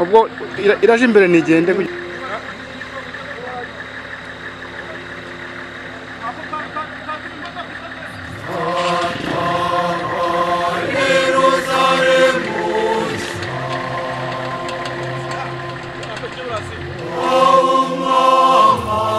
Ubwo iraje imbere nigende. Oh, mama,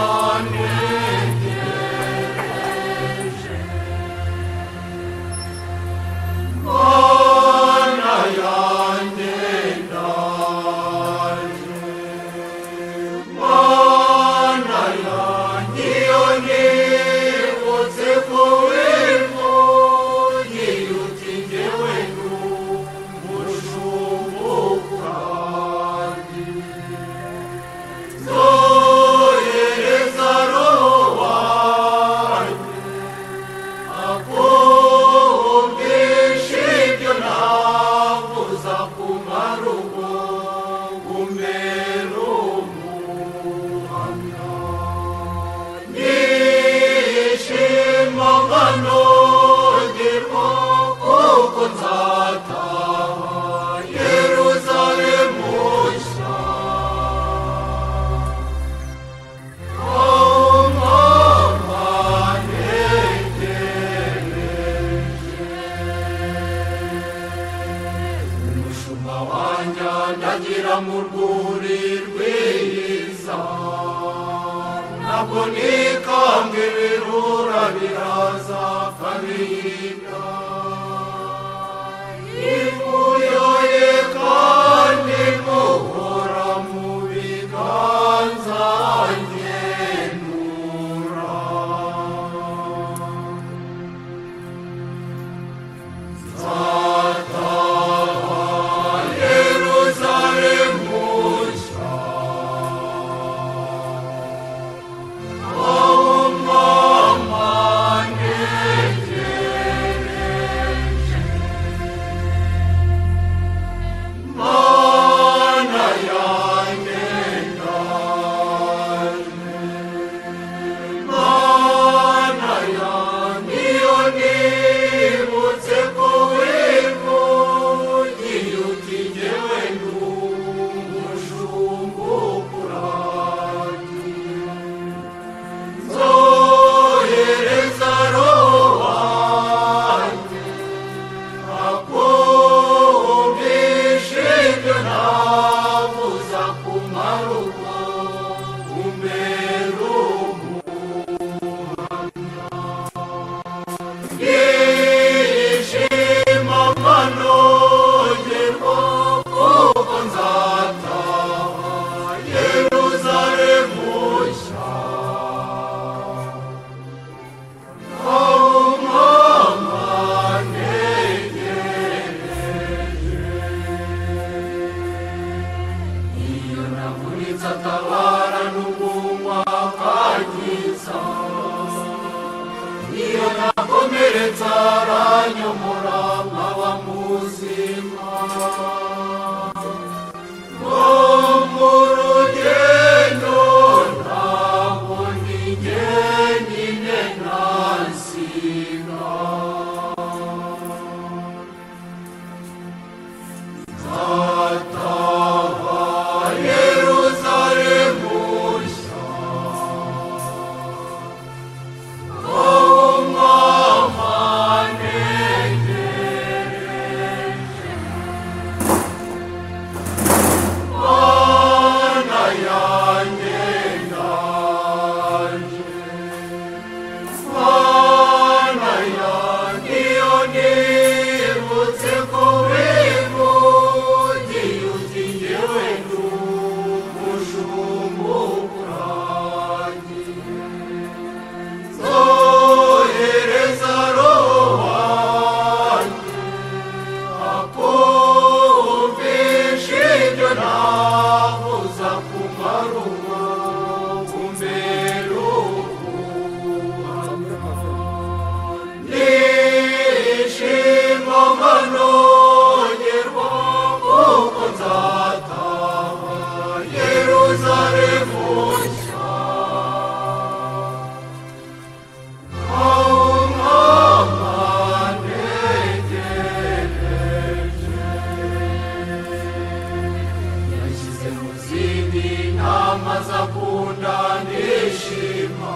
Nzaza kunda nishima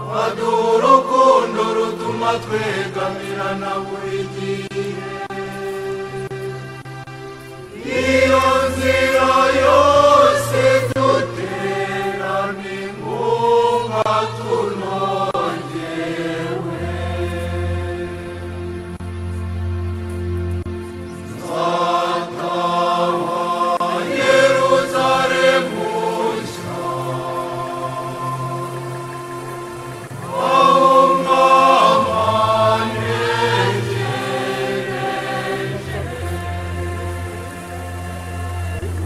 Waduha urukundo rutuma twegamirana buri gihe Iyo nzira yose duterana inkunga tunogewe Nzataha Yeruzalemu nshya aho Umwami antegereje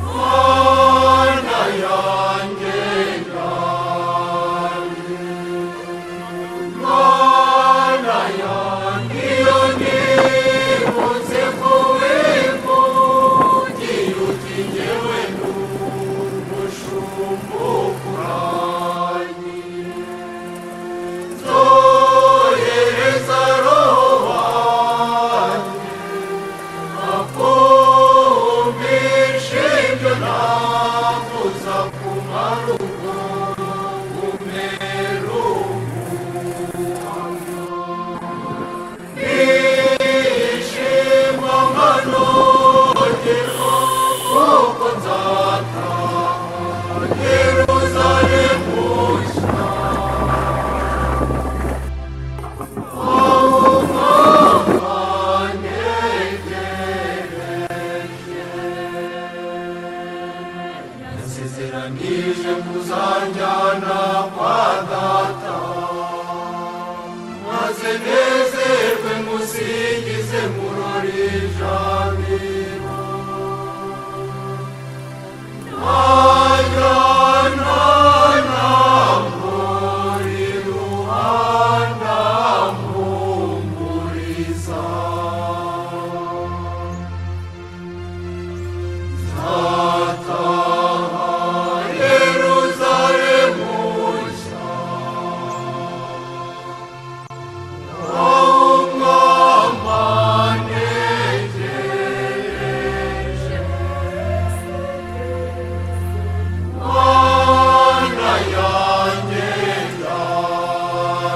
Mana yanjye ndaje Mana yanjye iyo nibutse ko wivugiye uti jyewe ndi umushumba ukuragiye Nzohereza Roho wanjye akumvishe ibyo navuze akumara ubwo umere ubuhamya Nishima nkanogerwa kuko nzataha Yeruzalemu nshya aho Umwami antegereje Yasezeranije kuzanjyana kwa data maze nezerwe musingize murori ijabiro Ajyana muri ruhanda mpumuriza Nzataha Yeruzalemu nshya aho Umwami antegereje Mana yanjye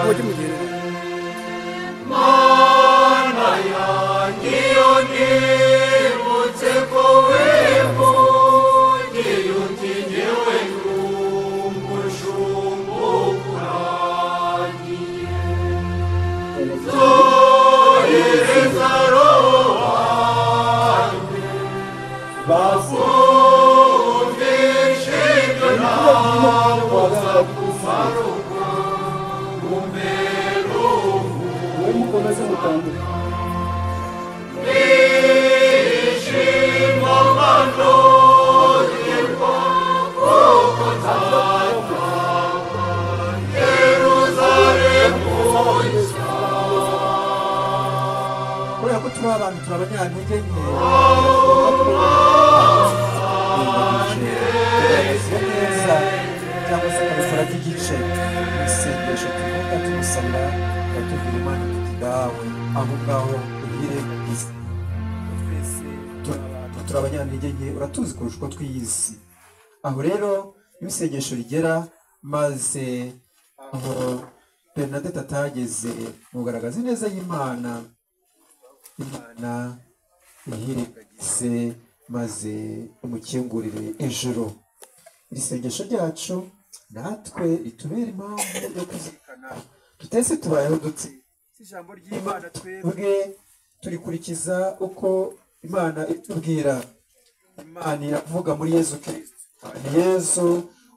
Mujye mugenda. Mana yanjye iyo nibutse ko wivugiye uti jyewe ndi umushumba ukuragiye Nzohereza Roho wanjye baze akumvishe ibyo navuze akumara ubwo umere Wowe mukomeze mutambuke. Nishima nkanogerwa kuko nzataha Yeruzalemu nshya kubera ko turi abantu turi abanyantege nke tugaragaza neza cyangwa se akabikora by'igice mu isengesho tuvuga tumusabira turatubwira Imana tuti dawe aho ngaho uhirengagize twese turi abantu turi abanyantege nke uratuzi kurusha uko twiyizi aho rero iyo isengesho rigera maze aho Bernadette atageze mugaragaza ineza y'Imana Imana ihirengagize maze imukingurire ijuru iri sengesho ryacu natwe ritubere impamvu yo kuzirikana tutese tubayeho dute si ijambo ry'Imana twebwe turikurikiza uko Imana itubwira Imana iravuga muri Yezu Kristo ni Yezu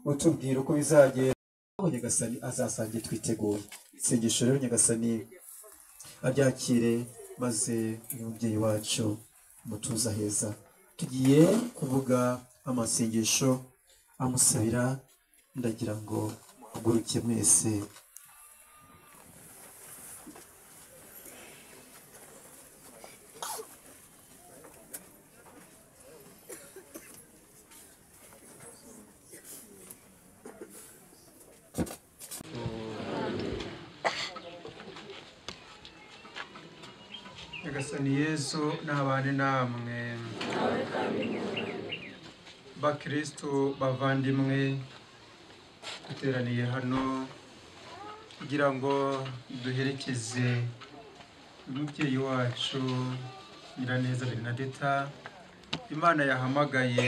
utubwira uko bizagenda aho Nyagasani azasange twiteguye isengesho rero Nyagasani aryakire maze uyu mubyeyi wacu mutuza heza tugiye kuvuga amasengesho amusabira ndagira ngo muhaguruke mwese Nyagasani Yesu n'abane namwe. Bakristo bavandimwe, duteraniye hano kugira ngo duherekeze umubyeyi wacu Nyiraneza Bernadetta Imana yahamagaye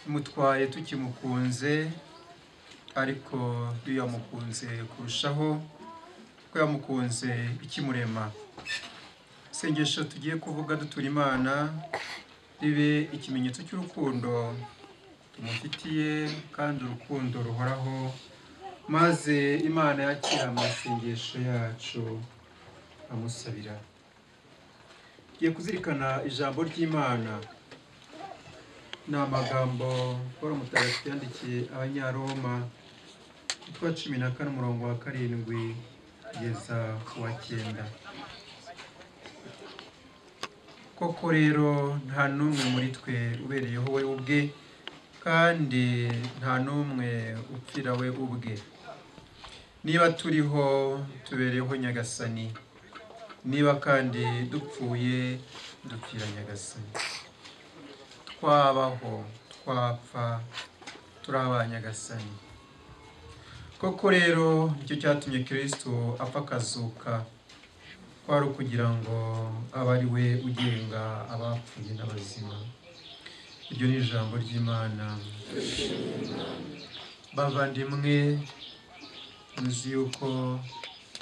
imutwaye tukimukunze, ariko yamukunze kurushaho kuko yamukunze ikimurema. Isengesho tugiye kuvuga dutura Imana ribe ikimenyetso cy'urukundo tumufitiye kandi urukundo ruhoraho, maze Imana yakira amasengesho yacu amusabira. Tugiye kuzirikana ijambo ry'Imana. Ni amagambo Pawulo Mutagatifu yandikiye Abanyaroma, umutwe wa 14 umurongo wa 7 kugeza ku wa 9. Koko rero nta n'umwe muri twe ubereyeho we ubwe, kandi nta n'umwe upfira we ubwe. Niba turiho tubereyeho Nyagasani, niba kandi dupfuye dupfira Nyagasani. Twabaho twapfa turi aba Nyagasani. Koko rero nicyo cyatumye Kristo apfa akazuka, kwari ukugira ngo abe ari we ugenga abapfuye n'abazima. Iryo ni ijambo ry'Imana. Bavandimwe, muzi yuko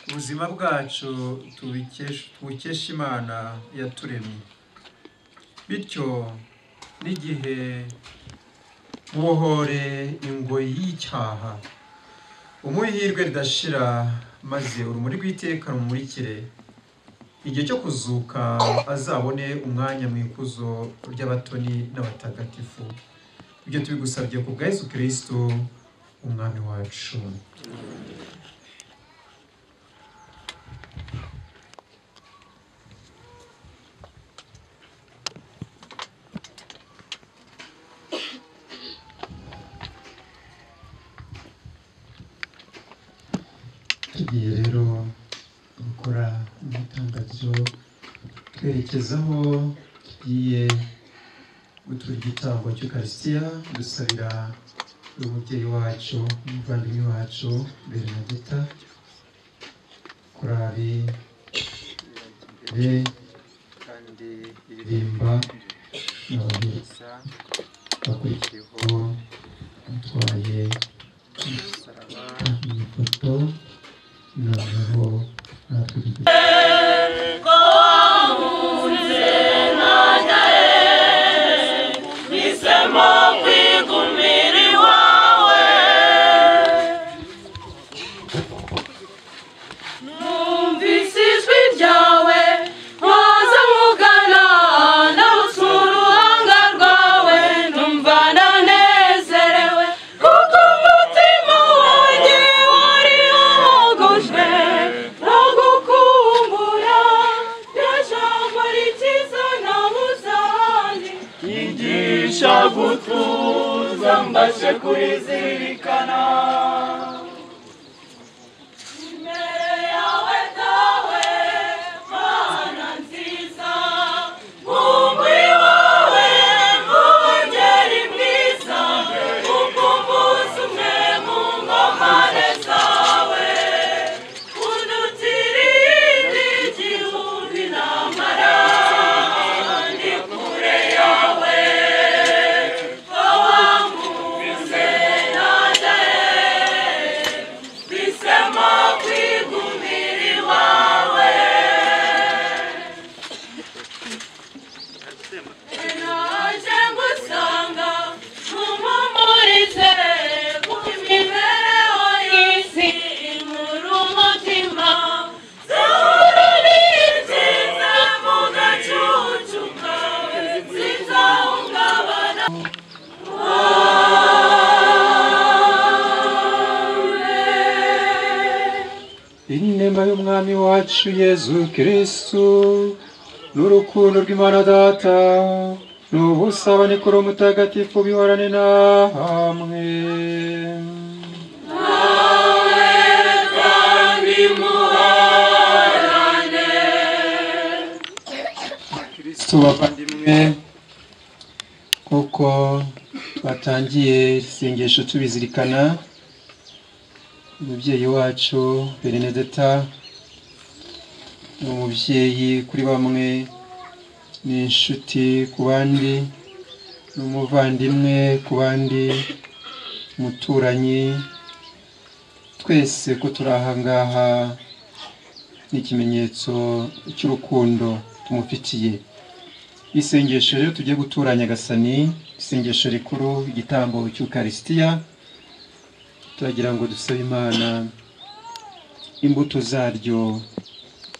ubuzima bwacu tubukesha Imana yaturemye, bityo n'igihe mubohore ingoyi y'icyaha, umuhirwe ridashira, maze urumuri rw'iteka rumurikire. Igihe cyo kuzuka azabone umwanya mu ikuzo ry'abatoni n'abatagatifu. Ibyo tubigusabye ku bwa Yesu Kristo umwami wacu. Tugiye rero gukora itangazo twerekezaho tugiye gutura igitambo cy'Ukarisitiya, dusabira umubyeyi wacu umuvandimwe wacu Bernadetta, korali kandi iririmba n'ababwiriza bakurikiyeho utwaye ifoto noneho natwe gutuza mbashe kurizirikana imbere yawe dawe Mana nziza, umugwi wawe mwungeri mwiza, ukumbuza umwe mu ngomane zawe, undutira igihumbi n'amara ndi kure yawe. Inema y'Umwami wacu Yezu Kristu n'urukundo rw'Imana Data n'ubusabane kuri Mutagatifu bihorane namwe. Nawe kandi muhorane. Kristu bavandimwe, Nk'uko twatangiye isengesho tubizirikana, umubyeyi wacu Bernadetta ni umubyeyi kuri bamwe, ni inshuti ku bandi, ni umuvandimwe ku bandi, umuturanyi. Twese ko turi aha ngaha ni ikimenyetso cy'urukundo tumufitiye. Isengesho rero tugiye gutura Nyagasani, isengesho rikuru, igitambo cy'Ukarisitiya, turagira ngo dusabe Imana imbuto zaryo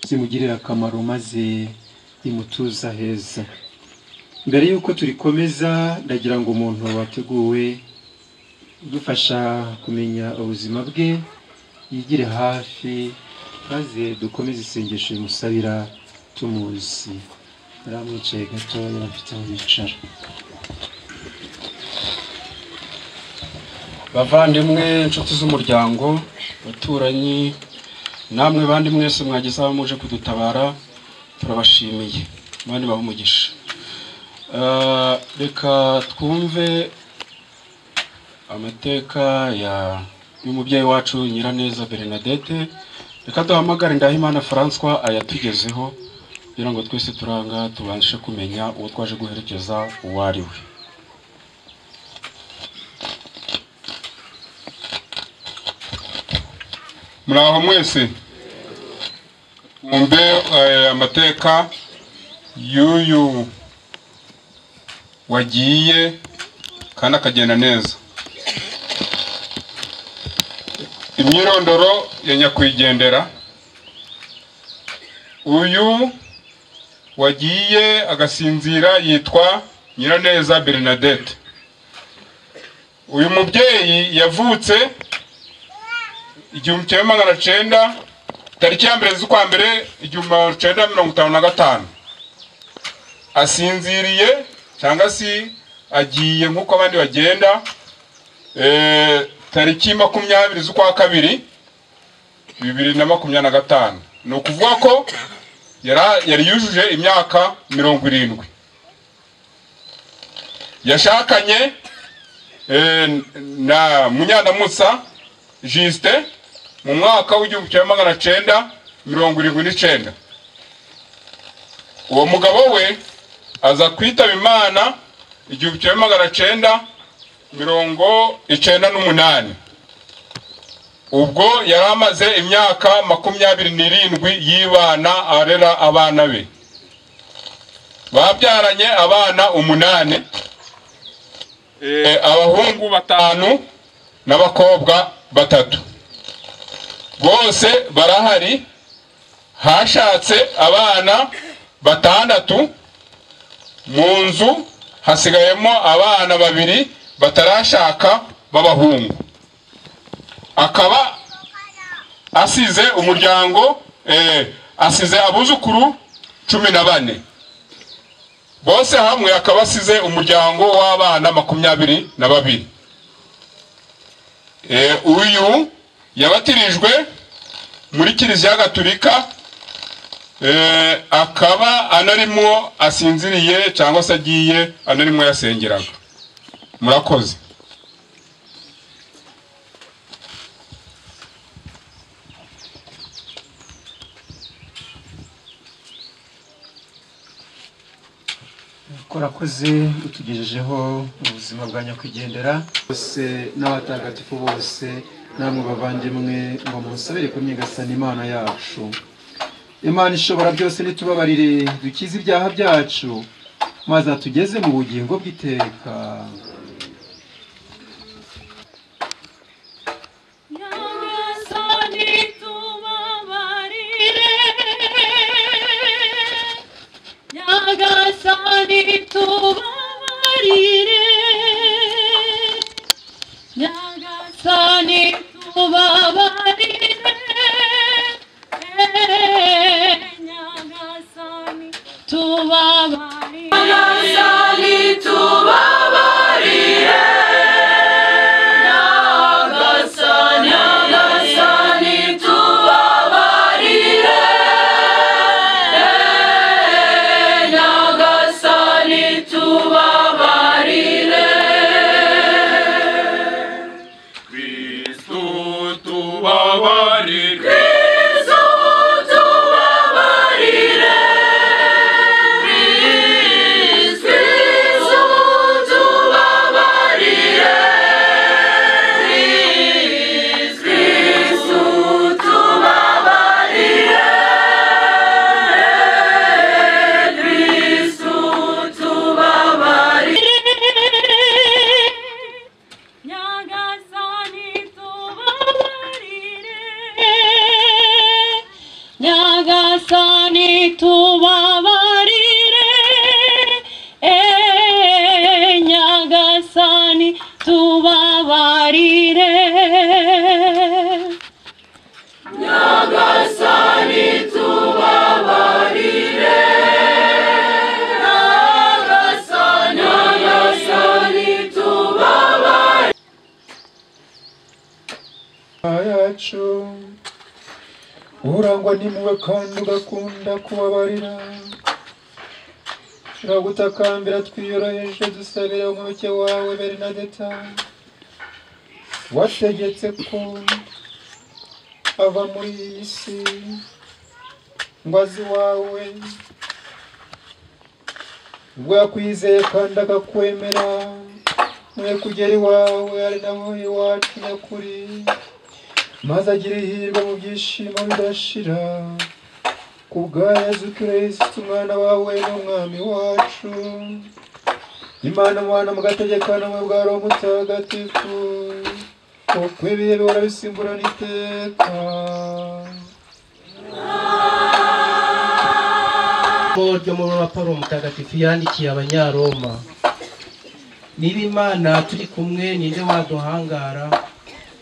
zimugirira akamaro maze imutuza heza. Mbere y'uko turikomeza, ndagira ngo umuntu wateguwe udufasha kumenya ubuzima bwe yigire hafi, maze dukomeze isengesho rimusabira tumuzi. Aramwicaye gato, yarafite aho yicara. Bavandimwe, inshuti z'umuryango, baturanyi, namwe bandi mwese mwageze aho muje kudutabara, turabashimiye. Imana ibahe umugisha. Reka twumve amateka ya y'umubyeyi wacu Nyiraneza Bernadette. Reka duhamagare Ndahimana François ayatugezeho kugira ngo twese turanga tubashe kumenya uwo twaje guherekeza uwo ari we. Muraho mwese, twumve amateka y'uyu wagiye kandi akagenda neza. Imyirondoro ya nyakwigendera. Uyu wagiye agasinzira yitwa Nyiraneza Bernadette. Uyu mubyeyi yavutse 1900 tariki ya 1 z'ukwa mbere 1955. Asinziriye cyangwa se agiye nk'uko abandi bagenda tariki 20 z'ukwa kabiri 2025. Ni ukuvuga ko yari yujuje imyaka 70. Yashakanye na Munyandamutsa Justin mu mwaka w'1979. Uwo mugabo we aza kwitaba Imana 1998. Ubwo yari amaze imyaka 27 yibana arera abana be. Babyaranye abana 8, abahungu 5 n'abakobwa 3. Bose barahari. Hashatse abana 6 mu nzu, hasigayemo abana 2 batarashaka b'abahungu. Akaba asize umuryango, asize abuzukuru 14. Bose hamwe akaba asize umuryango w'abana 22. Uyu yabatirijwe muri Kiliziya Gatulika, akaba anarimo asinziriye cyangwa se agiye anarimo yasengeraga. Murakoze. Korakoze utugejejeho ubuzima bwa nyakwigendera bose n'abatagatifu bose, namwe bavandimwe, ngo munsabire kuri Nyagasani Imana yacu. Imana ishobora byose nitubabarire, dukize ibyaha byacu, maze atugeze mu bugingo bw'iteka. Nyagasani tubabarire, Nyagasani tubabarire, Nyagasani tubabarire, Nyagasani tubabarire, Nyagasani tubabarire. Nyagasani tubabarire. Nyagasani tubabarire. Nyagasani, Nyagasani tubabarire. Yacu urangwa n'impuhwe kandi ugakunda kubabarira, turagutakambira twiyoroheje dusabira umuyoboke wawe Bernadeta wategetse ko ava muri iyi si ngo aze iwawe, ubwo yakwizeye kandi akakwemera mwe kugera iwawe ari naho iwacu nyakuri, maze agira ihirwe mu byishimo bidashira ku bwa Yezu Kristu umwana wawe n'umwami wacu. Imana Mwana mugategekana mu bwa Roho Mutagatifu, uko ibihe bihora bisimburana iteka. Ryo mu Pawulo Mutagatifu yandikiye Abanyaroma. Niba Imana turi kumwe, ninde waduhangara?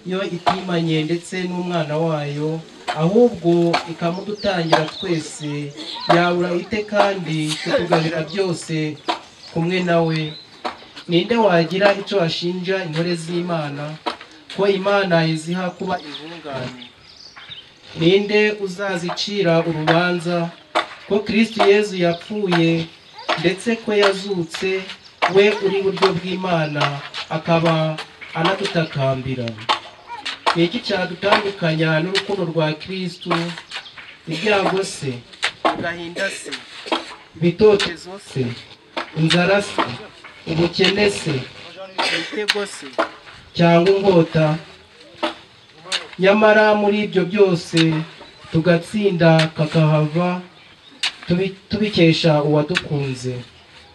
Yo itimanye ndetse n'umwana wayo, ahubwo ikamudutangira twese, yabura ite kandi kutugabira byose kumwe nawe? Ninde wagira icyo ashinja intore z'Imana, ko Imana iziha kuba intungane? Ninde uzazicira urubanza, ko Kristo Yezu yapfuye ndetse ko yazutse, we uri buryo bw'Imana akaba anadutakambira? Ni iki cyadutandukanya n'urukundo rwa Kristo? Ibyago se, agahinda se, ibitotezo se, inzara se, ubukene se, ibitego se, cyangwa inkota? Nyamara muri ibyo byose tugatsinda kakahava, tubikesha uwadukunze.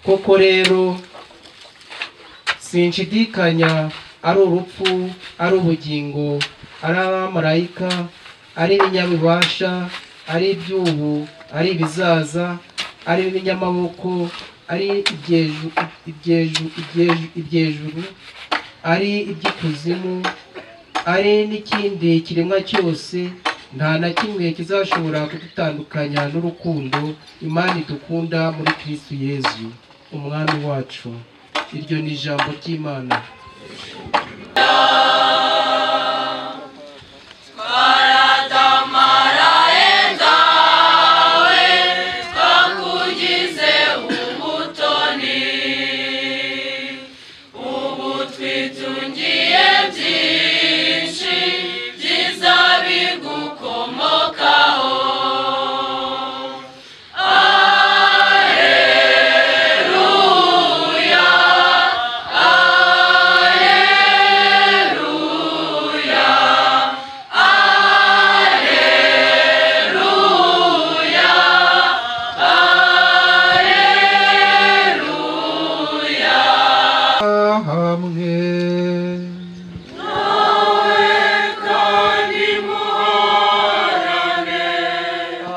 Koko rero sinshidikanya, ari urupfu, ari ubugingo, ari abamarayika, ari ibinyabubasha, ari iby'ubu, ari ibizaza, ari ibinyamaboko, ari ibyejuru, ari iby'ikuzimu, ari n'ikindi kiremwa cyose, nta na kimwe kizashobora kudutandukanya n'urukundo Imana idukunda muri Kristo Yezu umwami wacu. Iryo ni ijambo ry'Imana.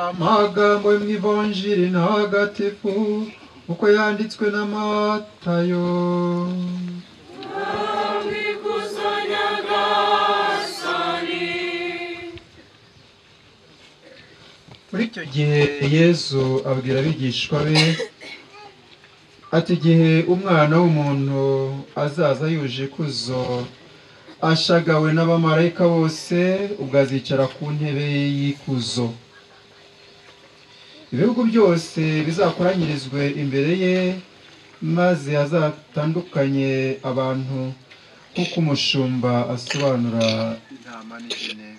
Amagambo yo mu Ivanjiri ntagatifu uko yanditswe na Matayo. Muri icyo gihe Yezu abwira abigishwa be ati: igihe umwana w'umuntu azaza yuje ikuzo ashagawe n'abamarayika bose, ubwo azicara ku ntebe y'ikuzo. Ibihugu byose bizakoranyirizwe imbere ye, maze azatandukanye abantu nk'uko umushumba asobanura intama n'ihene.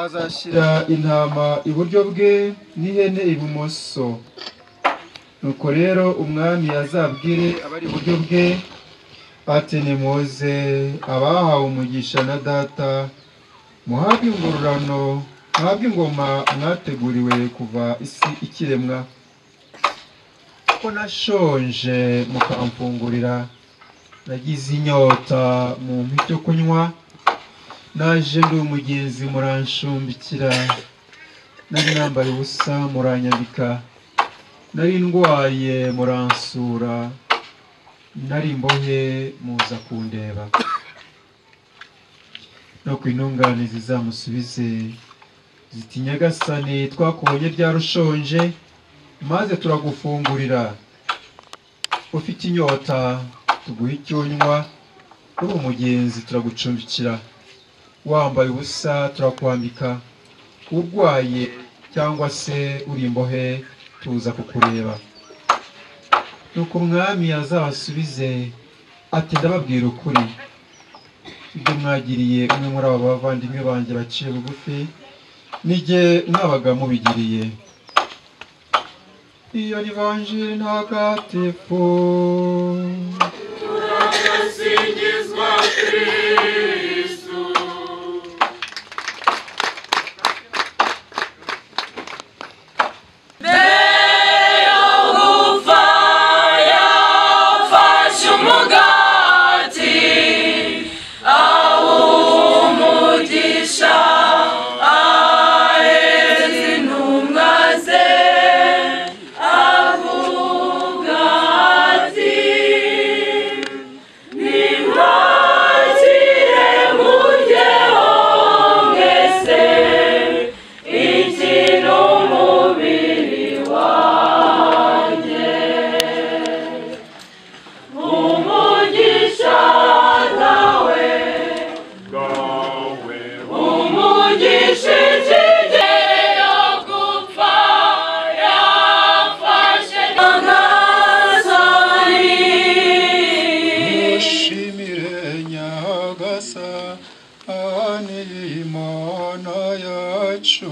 Azashyira intama iburyo bwe n'ihene ibumoso. Nuko rero umwami azabwire abari iburyo bwe ati: nimuze abahawe umugisha na data, muhabwe ingororano, muhabwe ingoma mwateguriwe kuva isi ikiremwa. Ko nashonje mukamfungurira, nagize inyota mumpa icyo kunywa, naje ndi umugenzi muranshumbikira, nari nambaye ubusa muranyambika, nari ndwaye muransura, Nari imbohe muza kundeba. No ku intungane zizamusubize ziti: Nyagasani, twakubonye byarushonje maze turagufungurira, ufite inyota tuguha icyo unywa, uri umugenzi turagucumbikira, wambaye ubusa turakwambika, urwaye cyangwa se uri imbohe tuza kukureba. Nuko umwami azabasubize ati: Ndababwira ukuri, ibyo mwagiriye umwe muri aba bavandimwe banjye baciye bugufi, nijye mwabaga mubigiriye. Iyo ni Ivanjiri ntagatifu. Turasingizwa Kristu. Mbere yo gupfa yafashe umugati, awumugisha, ahereza intumwa ze, avuga ati: Nimwakire muryeho mwese, iki ni umubiri wanjye. Umugisha dawe, umugisha ikigero yo gupfa yafashe Nyagasani. Mushimire Nyagasani Imana yacu.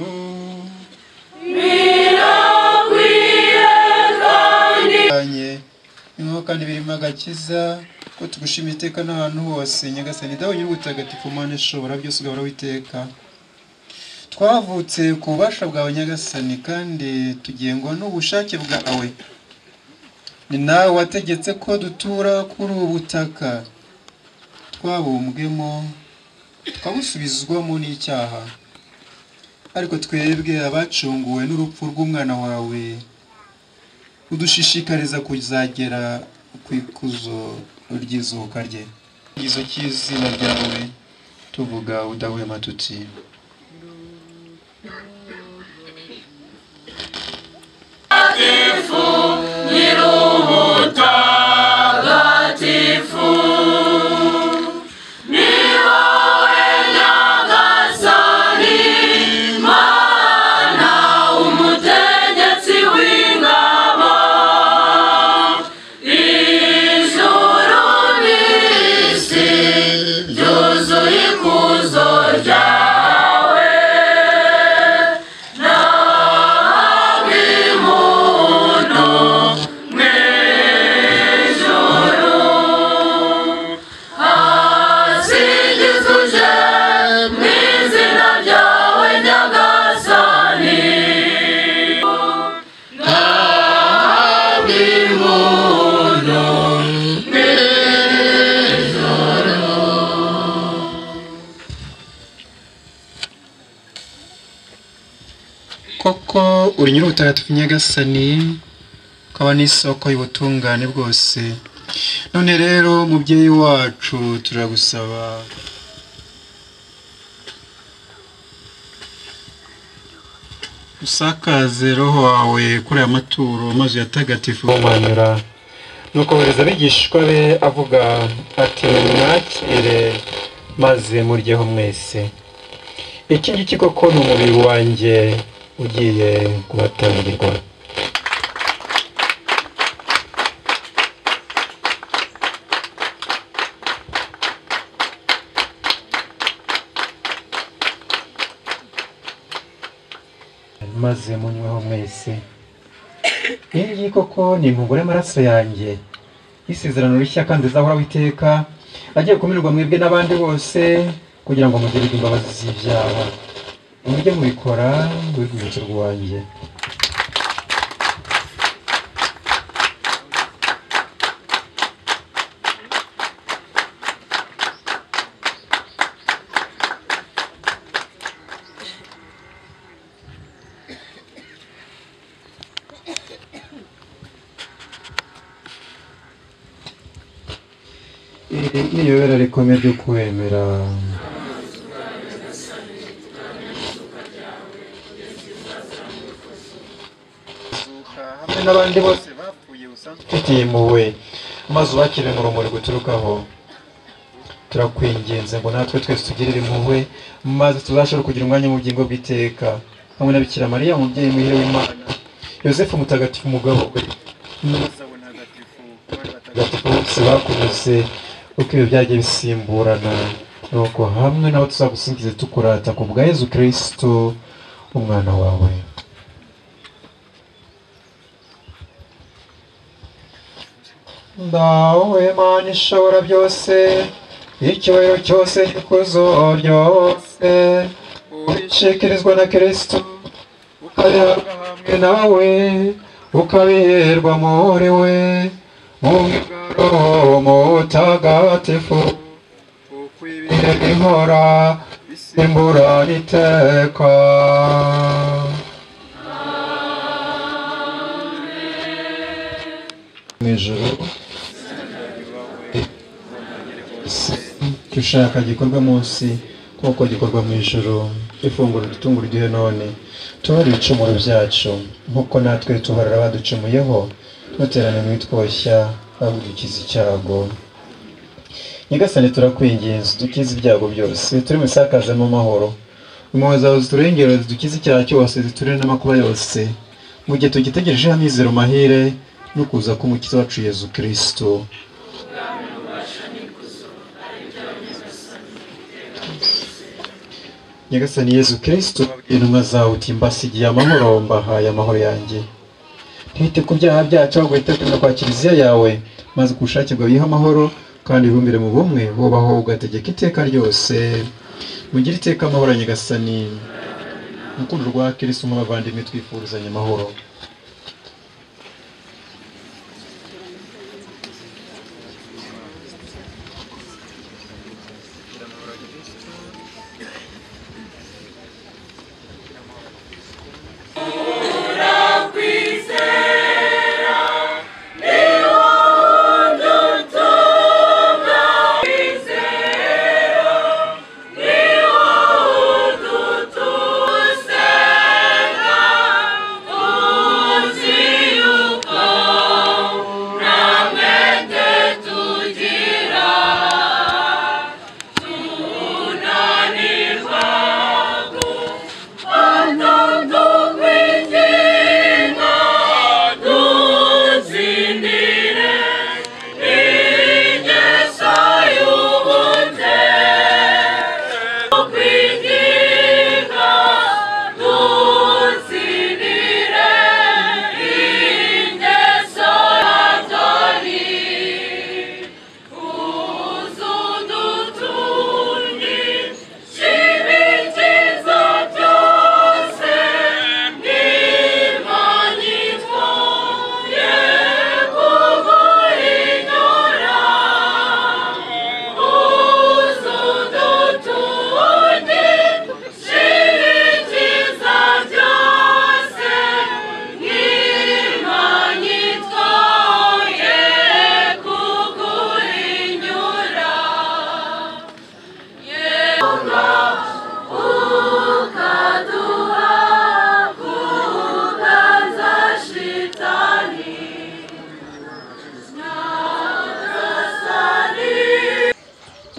Birakwiye kandi Inkoka kandi birimo agakiza, ko tugushima iteka n'ahantu hose. Nyagasani Dawe nyir'ubutagatifu, Mana ishobora byose, ugahora witeka. Twavutse ku bubasha bwawe Nyagasani, kandi tugengwa n'ubushake bwawe. Ni nawe wategetse ko dutura kuri ubu butaka twabumbwemo, tukabusubizwamo n'icyaha. Ariko twebwe abacunguwe n'urupfu rw'umwana wawe, udushishikariza kuzagera ku ikuzo ry'izuka rye. Igizo cy'izina ryawe tuvuga udahwema tuti: Mutagatifu, Nyir'ubutagatifu, ni wowe Nyagasani Mana, umutegetsi w'ingabo, ijuru n'isi byuzuye ikuzo ryawe. Nawe muntu mw'ijuru, hasingizwe uje mu izina ryawe Nyagasani. Nawe muntu mw'ijuru. Koko uri nyir'ubutagatifu Nyagasani, ukaba n'isoko y'ubutungane bwose. None rero mubyeyi wacu, turagusaba usakaze roho wawe kuri aya maturo maze uyatagatifu umanyura. Nuko bohereza abigishwa be avuga ati: Nimwakire maze muryeho mwese, iki ngiki koko ni umubiri wanjye ugiye kubatangirwa. Maze munyweho mwese, iyi ngiyi koko ni impunguro y'amaraso yanjye y'isezerano rishya kandi izahoraho iteka, agiye kumenerwa mwebwe n'abandi bose kugira ngo mugirirwe imbabazi z'ibyaha. Mujye mubikora urwibutso rwanjye. Iri ni iyobera rikomeye ryo kwemera. Hamwe n'abandi bose bapfuye usanzwe ufitiye impuhwe, maze ubakire mu rumuri guturukaho. Turakwinginze ngo natwe twese tugirire impuhwe, maze tuzashobore kugira umwanya mu bugingo bw'iteka hamwe na Bikira Mariya umubyeyi muhire w'Imana, Yosefu mutagatifu umugabo we, n'abatagatifu bose bakunyuze uko ibyo byagiye bisimburana, nuko hamwe nabo tuzagusingize tukurata ku bwa Yezu Kristo umwana wawe. Dawe Mana ishobora byose, icyubahiro cyose n'ikuzo ryose ubishikirizwa na Kristo, ukabihabwa hamwe nawe, ukabiherwa muri we, mu bumwe bwa Roho Mutagatifu, uko ibihe bihora bisimburana iteka. Mu ijuru icyo ushaka gikorwa munsi nk'uko gikorwa mu ijuru. Ifunguro dutungura iduhe none, tubarire ibicumuro byacu nk'uko natwe tubarira abaducumuyeho, ntuterane mu bitwoshya ahubwo udukize icyago. Nyagasani turakwinginze dukize ibyago byose, turi mu isakazemo amahoro. Impuhwe zawe ziturengere, zidukize icyaha cyose, ziturinde n'amakuba yose, mu gihe tugitegereje amizero mahire no kuza k'Umukiza wacu Yezu Kristo. Nyagasani Yezu Kristo, intumwa zawe uti mbasigiye amahoro, mbahaye amahoro yanjye. Ntite ku byaha byacu, ahubwo wite kwa kiliziya yawe, maze ku bushake bwawe uyihe amahoro kandi ibumbire mu bumwe, bubaho ugategeka iteka ryose. Mugire iteka amahoro ya Nyagasani. Urukundo rwa Kristo nk'abavandimwe twifurizanya amahoro.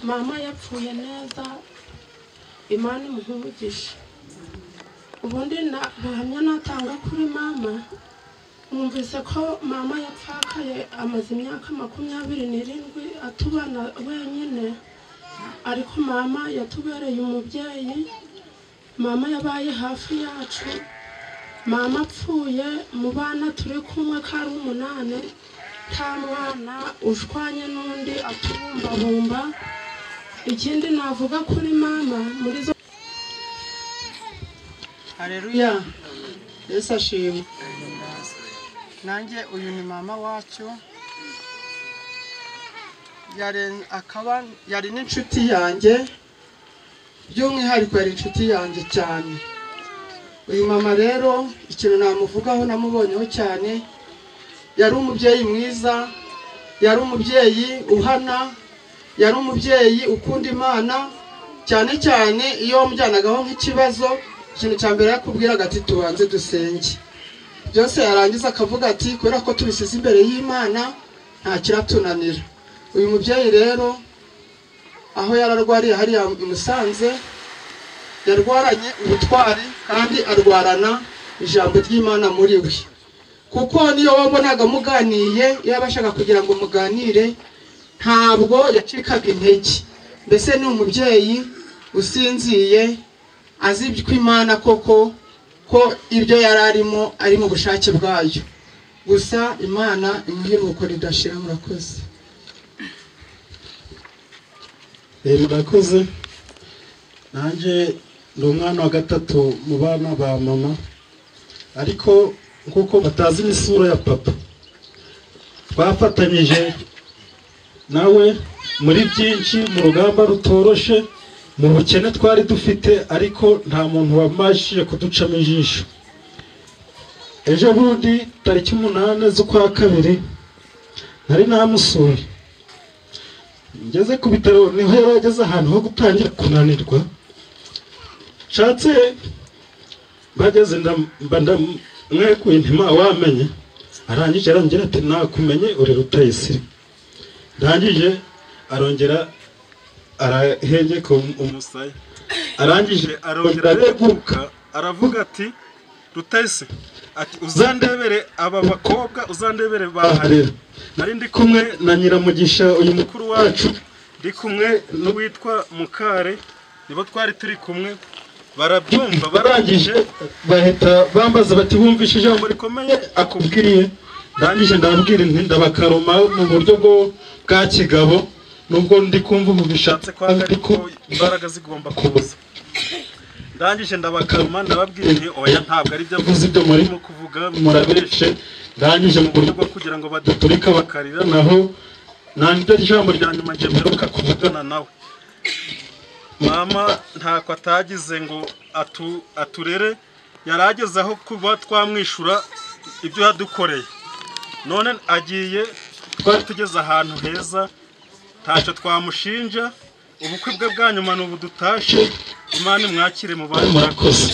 Mama yapfuye neza, Imana imuhe umugisha. Ubundi buhamya natanga kuri mama, numvise ko mama yapfakaye amaze imyaka 27 atubana wenyine, ariko mama yatubereye umubyeyi, mama yabaye hafi yacu. Mama apfuye mu bana turi kumwe kari 8, nta mwana ushwanye n'undi atubumbabumba. Ikindi navuga kuri mama muri zo. Haleluya, Yesu ashimwe. Nanjye uyu ni mama wacu, yari n'inshuti yanjye, by'umwihariko yari inshuti yanjye cyane. Uyu mama rero ikintu namuvugaho namubonyeho cyane, yari umubyeyi mwiza, yari umubyeyi uhana, Yari umubyeyi ukunda Imana cyane cyane iyo wamujyanagaho nk'ikibazo, ikintu cya mbere yakubwiraga ati tubanze dusenge. Byose yarangiza akavuga ati kubera ko tubisize imbere y'Imana nta kiratunanira. Uyu mubyeyi rero aho yararwariye hariya i Musanze, yarwaranye ubutwari kandi arwarana ijambo ry'Imana muri we, kuko niyo wabonaga muganiye, iyo yabashaga kugira ngo muganire ntabwo yacikaga intege. Mbese ni umubyeyi usinziye azi ko Imana koko ko ibyo yari arimo ari mu bushake bwayo. Gusa Imana imuhe iruhuko ridashira. Murakoze. Murakoze. Nanjye ndi umwana wa gatatu mu bana ba mama, ariko nkuko batazi n'isura ya papa, twafatanyije nawe muri byinshi mu rugamba rutoroshe, mu bukene twari dufite, ariko nta muntu wabashije kuducamo ijisho. Ejo bundi tariki 8 z'ukwa kabiri nari namusuye, ngeze ku bitaro niho yari ageze ahantu ho gutangira kunanirwa. Nshatse bageze mba ndamwekuye ntima wamenye, arangije arambwira ati nakumenye uri Rutayisire. Ndangije arongera arahengeka umusaya, arangije arongera areguka aravuga ati Rutayisire ati uzandebere aba bakobwa, uzandebere baharera. Nari ndi kumwe na Nyiramugisha uyu mukuru wacu, ndi kumwe n'uwitwa Mukare, nibo twari turi kumwe. Barabyumva barangije bahita bambaza bati wumvise ijambo rikomeye akubwiye? Ndangije ndababwira nti ndabakaruma mu buryo bwa kigabo, nubwo ndi kumva ubu bishatse kwanga ariko imbaraga zigomba kuza. Ndangije ndabakaruma ndababwira nti oya ntabwo ari byo avuze, ibyo murimo kuvuga murabeshe. Ndangije mu buryo bwo kugira ngo badaturika bakarira, naho nanjye ijambo rya nyuma ngiye mperuka kuvugana nawe. Mama ntako atagize ngo aturere, yarageze aho kuba twamwishura ibyo yadukoreye, none agiye. Twari tugeze ahantu heza ntacyo twamushinja, ubukwe bwe bwa nyuma ni ubu dutashe. Imana imwakire mu bantu. Murakoze.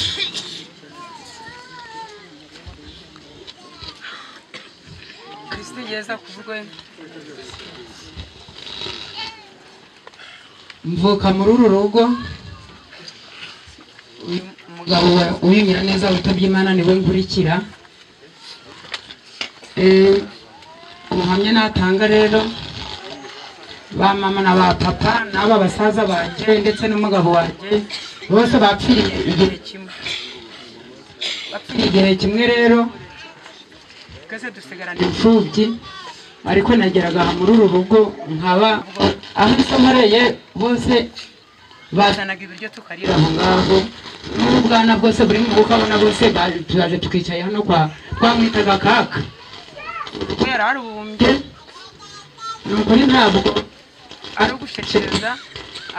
Mvuka muri uru rugo, uyu mugabo uyu Nyiraneza witabye Imana niwe nkurikira. Ubuhamya natanga rero, ba mama na ba papa n'aba basaza banjye ndetse n'umugabo wanjye bose bapfiriye igihe kimwe. Bapfiriye igihe kimwe rero twese dusigarana imfubyi, ariko nageraga aha muri uru rugo nkaba aho nsohoreye bose bazanaga ibiryo tukarira aho ngaho, n'ubwana bwose buri mu bukwe abona bose turaje tukicaye hano kwa twamwitaga kaka. Urugo yararubumbye, ni ukuri ntabwo ari ugushekereza,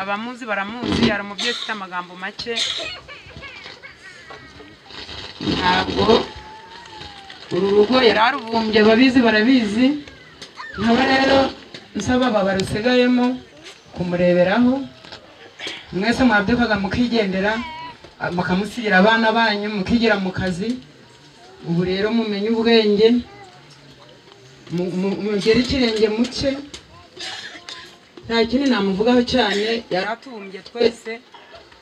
abamuzi baramuzi, ari umubyeyi ufite amagambo make. Ntabwo uru rugo yararubumbye, ababizi barabizi. Nkaba rero nsaba aba barusigayemo kumureberaho, mwese mwabyukaga mukigendera mukamusigira abana banyu mukigira mu kazi. Ubu rero mumenye ubwenge, mugere ikirenge muke. Nta kindi namuvugaho cyane, yaratubumbye twese.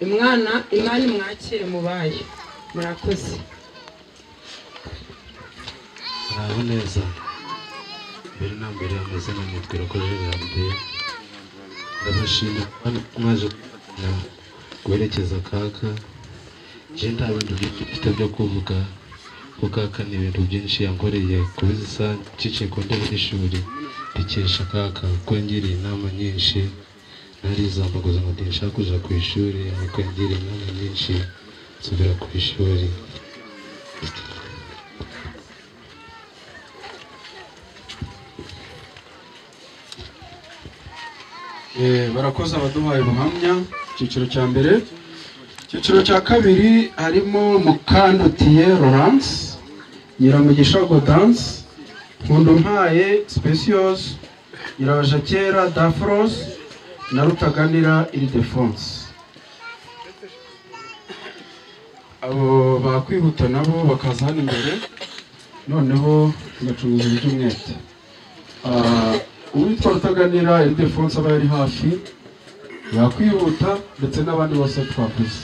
Imwana Imana imwakire mubaye. Murakoze. Muraho neza. Mbere na mbere amazina nitwa Irakoze Janvier. Ndabashimira mwaje guherekeza kaka. Je nta bintu byinshi mfite byo kuvuga, kuko kaka ni ibintu byinshi yankoreye kubisa nciciye ku ntebe y'ishuri ndikesha kaka, kuko yangiriye inama nyinshi. Narizambaguza ngo ndinshaka kuja ku ishuri, ariko yangiriye inama nyinshi nsubira ku ishuri. Barakoze abaduhaye ubuhamya. Icyiciro cya mbere. Icyiciro cya kabiri harimo Mukandutiye Laurence, Nyiramugisha Gaudence, Nkundumpaye Speciose, Nyirabajakera Dafros, na Rutaganira Ildefonse. Abo bakwihuta nabo bakaza hano imbere, noneho tugacunguza iby'umwete. Uwitwa Rutaganira Ildefonse aba yari hafi, yakwihuta ndetse n'abandi bose twavuze.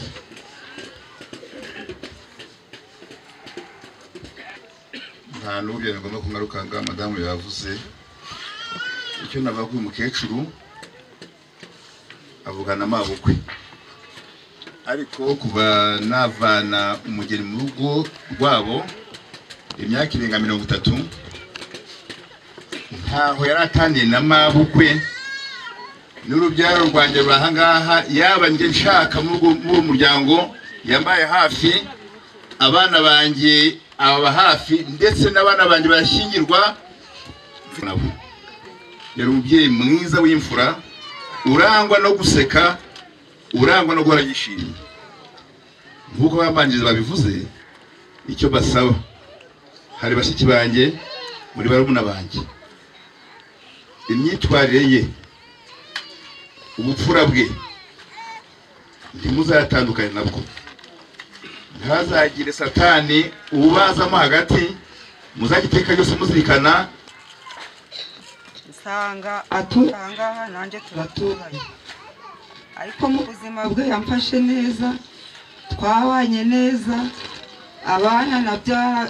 Nta n'ubwo ngomba kungarukanga, madamu yavuze icyo navuga kuri mukecuru avugana amabukwe, ariko kuva navana umugeni mu rugo rwabo imyaka irenga 30 ntaho yaratangiye na mabukwe n'urubyaro rwanjye rurahangaha, yaba njye nshaka muri uwo muryango yambaye hafi, abana banjye aba hafi, ndetse n'abana banjye barashyingirwa nabo. Yari umubyeyi mwiza w'imfura, urangwa no guseka, urangwa no guhora yishimye. Nk'uko ababanjiriza babivuze, icyo basaba hari bashiki banjye muri barumuna banjye, imyitwarire ye, ubupfura bwe ntimuzatandukane nabwo. Ntazagire satani ubazamo hagati, muzagiteka byose muzirikana. Nsanga aturangaha nanjye turaturanye, ariko mu buzima bwe yamfashe neza, twabanye neza, abana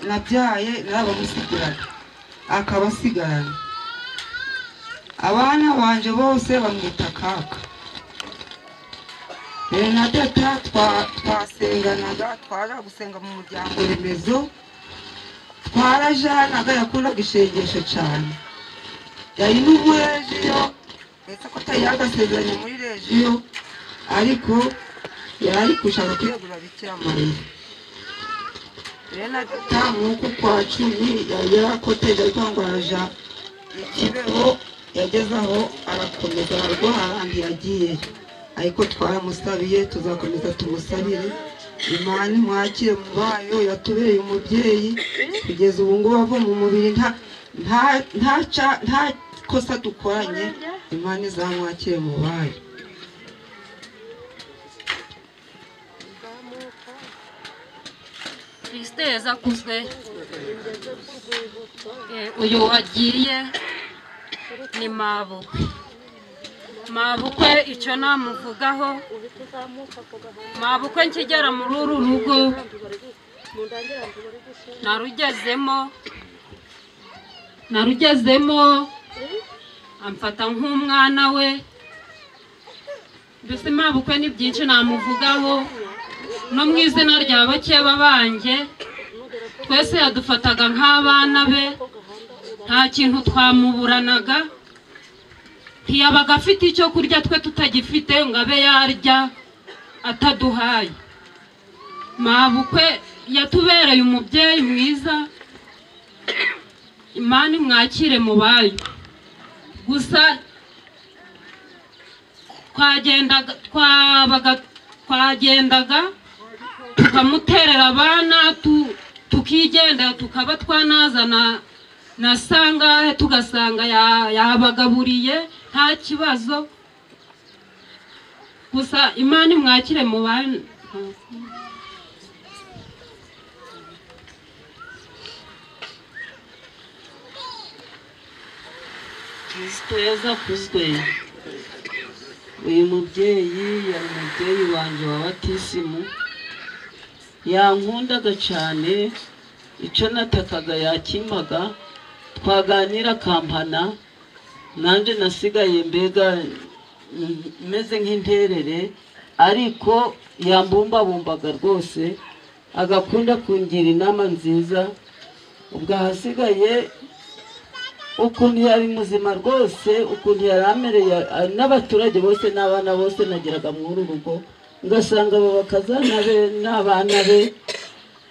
nabyaye narabamusigirana akabasigarana. Abana banje bose bamwita kaka. Bernadette twasenganaga, twaja gusenga mu muryango remezo, twarajanaga, yakundaga ishengesho cyane. Yari n'umurejiyo, ndetse ko atari yagasezeranye muri rejiyo, ariko yari gushaka kwiyegurira Bikira Mariya. Bernadette nk'uku kwa 10 yari yarakoteje, ariko ngo araja i Kibeho, yageze aho arakomeza ararwara ntiyagiyeyo, ariko twaramusabiye, tuzakomeza tumusabire. Imana imwakire mu bayo, yatubereye umubyeyi kugeza ubu ngubu ava mu mubiri nta kosa dukoranye. Imana izamwakire mu bayo. Kristo yazakuzwe. Uyu wagiye ni mabukwe. Mabukwe icyo namuvugaho, mabukwe nkigera muri uru rugo narugezemo amfata nk'umwana we. Mbese mabukwe ni byinshi namuvugaho, no mu izina rya bakeba banjye twese yadufataga nk'abana be, nta kintu twamuburanaga. Ntiyabaga afite icyo kurya twe tutagifite ngo abe yarya ataduhaye. Mabukwe yatubereye umubyeyi mwiza, Imana imwakire mu bayo. Gusa twagendaga tukamuterera abana, tukigenda tukaba twanazana na sangahe, tugasanga yabagaburiye nta kibazo. Gusa Imana imwakire mu bayo. Kristo yazakuzwe. Uyu mubyeyi yari umubyeyi wanjye wa batisimu, yankundaga cyane, icyo natakaga yakimaga, twaganira kampana, nanjye nasigaye mbega meze nk'interere, ariko yambumbabumbaga rwose, agakunda kungira inama nziza. Ubwo ahasigaye ukuntu yari muzima rwose, ukuntu yari amereye n'abaturage bose n'abana bose nageraga muri uru rugo, ngasanga abo bakazana be n'abana be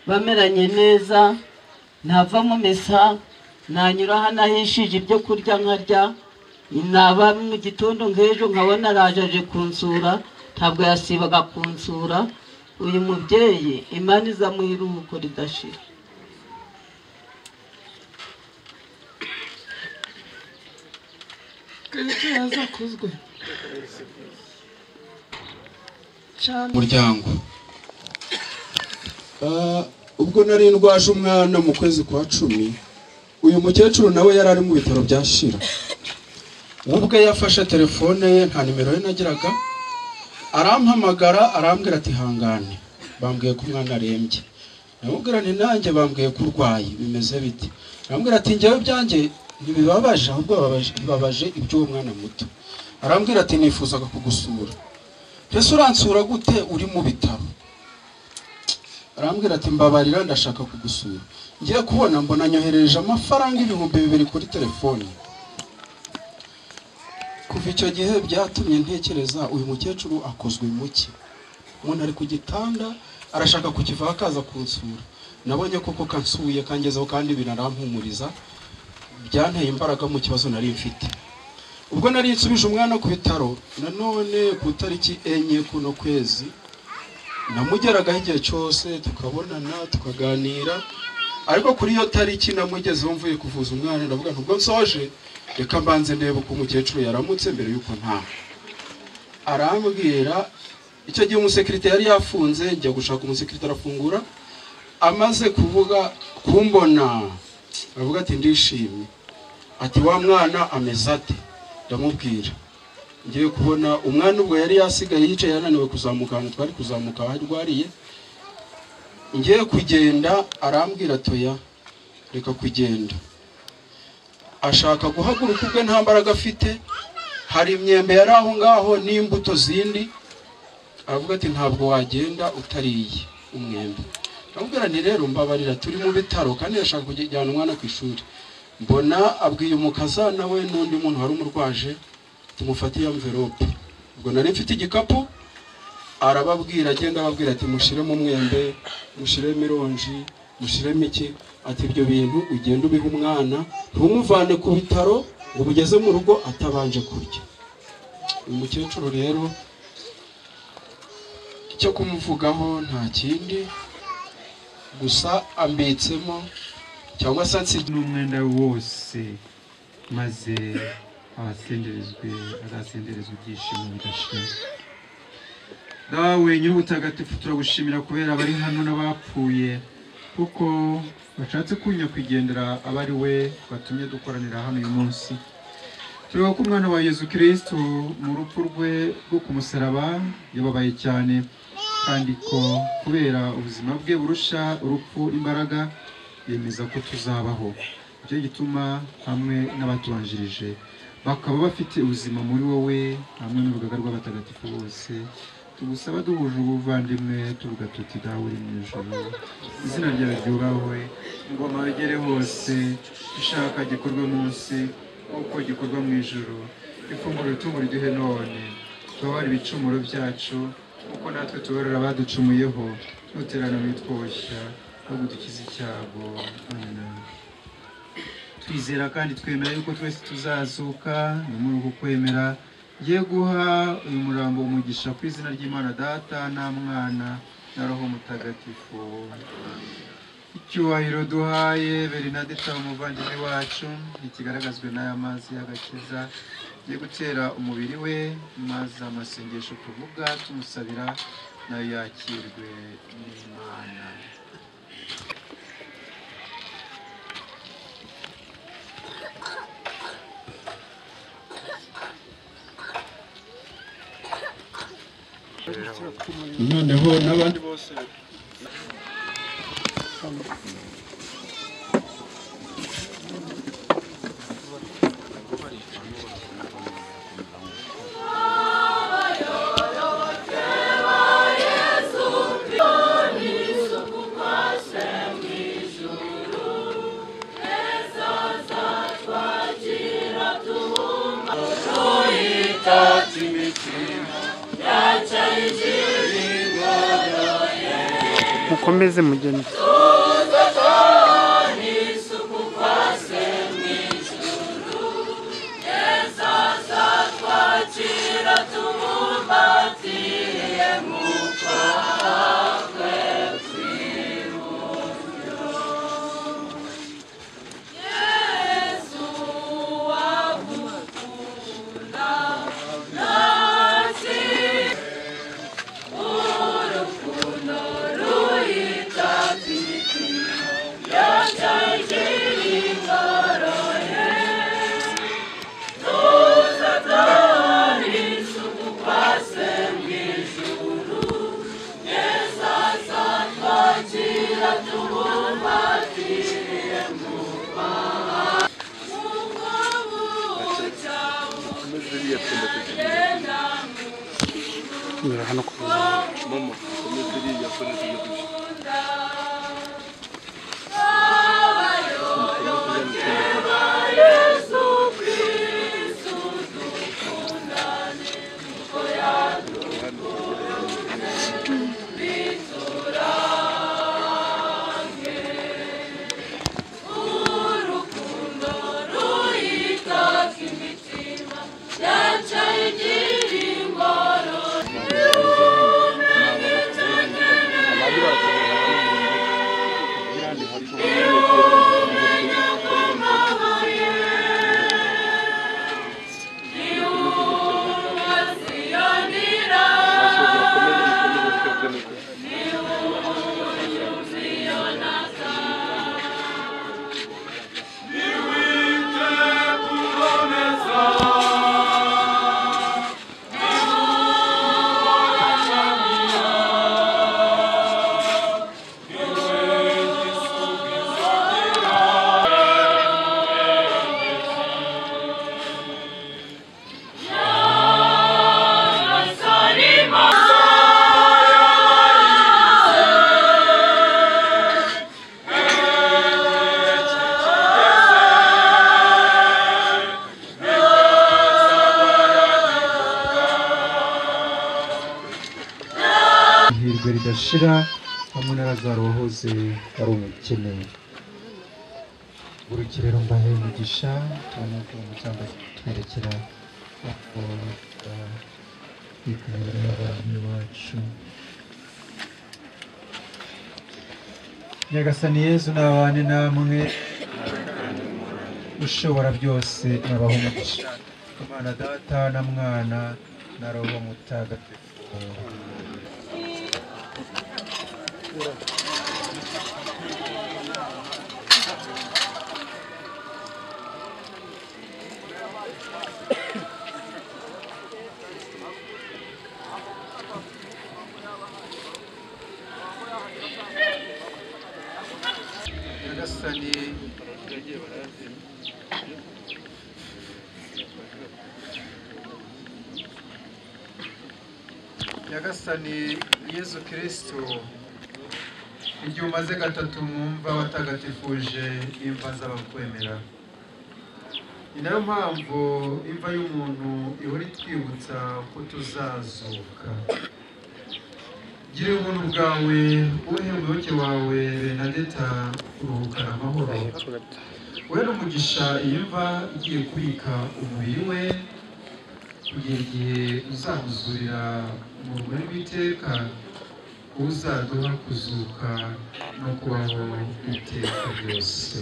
bameranye neza, ntava mu misa, nanyura hano ahishije ibyo kurya nkarya, naba mu gitondo nk'ejo nkabona araje kunsura, ntabwo yasibaga kunsura. Uyu mubyeyi Imana izamuha iruhuko ridashira. Kristo yazakuzwe. Muryango ubwo nari ndwaje umwana mu kwezi kwa 10, uyu mukecuru nawe yari ari mu bitaro bya Shira. Ubwe yafashe telefone ye, nta nimero ye nagiraga, arampamagara arambwira ati hangane, bambwiye ko umwana arembye. Namubwira nti nanjye bambwiye ko urwaye, bimeze bite? Arambwira ati njyewe byanjye ntibibabaje, ahubwo bibabaje iby'uwo mwana muto. Arambwira ati nifuzaga kugusura. Ese uransura gute uri mu bitaro? Arambwira ati mbabarira ndashaka kugusura. Ngiye kubona mbona nyoherereje amafaranga 2000 kuri telefone. Kuva icyo gihe byatumye ntekereza uyu mukecuru akozwe muki. Umuntu ari ku gitanda arashaka kukivaho akaza kunsura. Nabonye koko kansuye kangezeho kandi binarampumuriza, byanteye imbaraga mu kibazo nari mfite. Ubwo nari nsubije umwana ku bitaro nanone ku tariki 4 kuno kwezi, namugeragaho igihe cyose tukabonana tukaganira, ariko kuri iyo tariki namugezeho mvuye kuvuza umwana, ndavuga nti ubwo nsoje reka mbanze ndebe uko umukecuru yaramutse mbere yuko ntaha. Arambwira icyo gihe umusekirite yari yafunze, njya gushaka umusekirite arafungura, amaze kuvuga kumbona aravuga ati ndishimye, ati wa mwana ameze ate? Ndamubwira ngiye kubona umwana ubwo yari yasigaye yicaye yananiwe kuzamuka ahantu twari kuzamuka aho arwariye. Ngiye kugenda arambwira atoya reka kugenda. Ashaka guhaguruka ubwe nta mbaraga afite, hari imyembe yari aho ngaho n'imbuto zindi, aravuga ati ntabwo wagenda utariye umwembe. Ndamubwira nti rero mbabarira turi mu bitaro kandi ndashaka kujyana umwana ku ishuri. Mbona abwiye umukazana we n'undi muntu wari umurwaje tumufatiye envelope. Ubwo nari mfite igikapu, arababwira agenda ababwira ati mushiremo umwembe, mushiremo ironji, mushiremo iki, ati ibyo bintu ugenda ubiha umwana ntumuvane ku bitaro ngo ubugeze mu rugo atabanje kurya. Uyu mukecuru rero icyo kumuvugaho nta kindi, gusa ambitsemo cyangwa se n'umwenda wose, maze abasenderezwe azasenderezwe ibyishimo bidashira. Dawe nyir'ubutagatifu, turagushimira kubera abari hano n'abapfuye, kuko bashatse kunyakwigendera aba ari we batumye dukoranira hano uyu munsi. Tureba ko umwana wa Yezu Kristo mu rupfu rwe rwo ku musaraba yababaye cyane, kandi ko kubera ubuzima bwe burusha urupfu imbaraga, yemeza ko tuzabaho. Nicyo gituma hamwe n'abatubanjirije bakaba bafite ubuzima muri wowe, hamwe n'urugaga rw'abatagatifu bose, tugusaba duhuje ubuvandimwe tuvuga tuti: Dawe uri mu ijuru, izina ryawe ryubahwe, ingoma yegere hose, ishaka gikorwe munsi nk'uko gikorwa mu ijuru. Ifunguro ritungo riduhe none, tubabarire ibicumuro byacu nk'uko natwe tubarira abaducumuyeho, ntuterane witwoshya ahubwo dukize icyago. Amina. Twizera kandi twemera yuko twese tuzazuka, ni muri uku kwemera ngiye guha uyu murambo umugisha ku izina ry'Imana Data na Mwana na Roho Mutagatifu. Icyubahiro duhaye Bernadette umuvandimwe wacu ntikigaragazwe n'aya mazi y'agakiza, ngiye gutera umubiri we maze amasengesho tuvuga tumusabira nayo yakirwe n'Imana. Noneho n'abandi bose mukomeze mugende. Hano ku mama komeza iriya Ihirwe ridashira hamwe na Lazaro wahoze ari umukene. Urukirero mbahe umugisha tubona ko umutamba twerekera aho twitabira abantu bacu. Nyagasani Yezu n'abane namwe, ushobora byose nabaho umugisha. Imana Data na Mwana na Roho Mutagatifu. Nyagasani Nyagasani Yezu Kristo, igihe umaze gatatu mwumva watagatifuje imva z'abakwemera. Ni nayo mpamvu imva y'umuntu ihora itwibutsa ko tuzazuka. Gira ubuntu bwawe uhe umuyoboke wawe Bernadette kuruhukana amahoro. We n'umugisha iyi mva igiye kubika umubiri we kugera igihe uzamuzurira mu rumuri rw'iteka, uzaduha kuzuka no kubaho iteka ryose.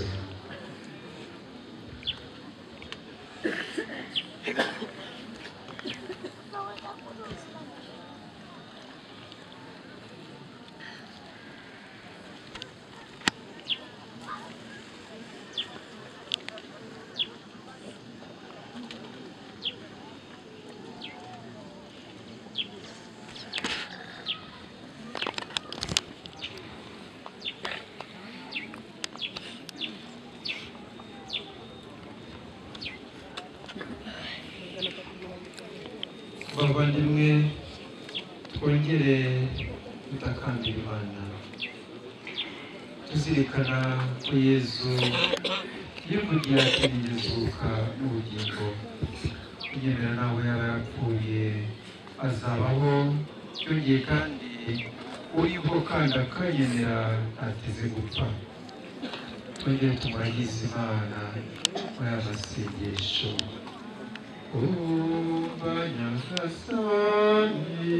Bavandimwe, twongere dutakambira Imana tuzirikana ko Yezu yivugiye ati ngezuka n'ubugingo, unyemera nawe yaba yarapfuye azabaho, byongeye kandi uriho kandi akanyemera ntateze gupfa. Twongere tumuragize Imana muri aya masengesho. Umva Nyagasani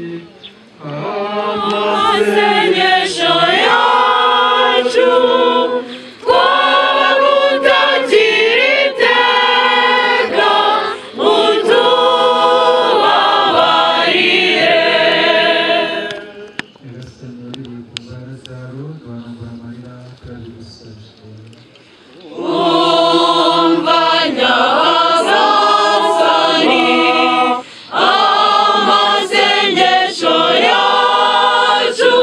amasengesho yacu, twagutakira iteka, utubabarire. Nyagasani wariwe ku bwa Lazaro, duhanagura amarira turabigusabye. Umva Nyagasani amasengesho yacu,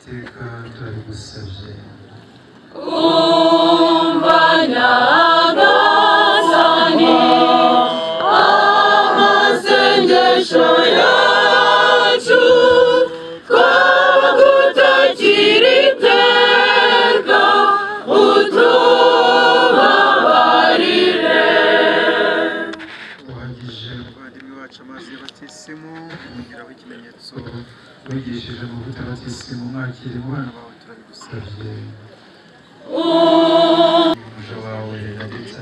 Iteka turabigusabye. Umva Nyagasani amasengesho yacu, twagutakira iteka utubabarire. Tuhagije umuvandimwe wacu amazi y'abatisimu, umugiraho ikimenyetso wigishije amavuta y'abatisimu, mwakire umwana wawe turabigusabye. Umuja wawe yagutse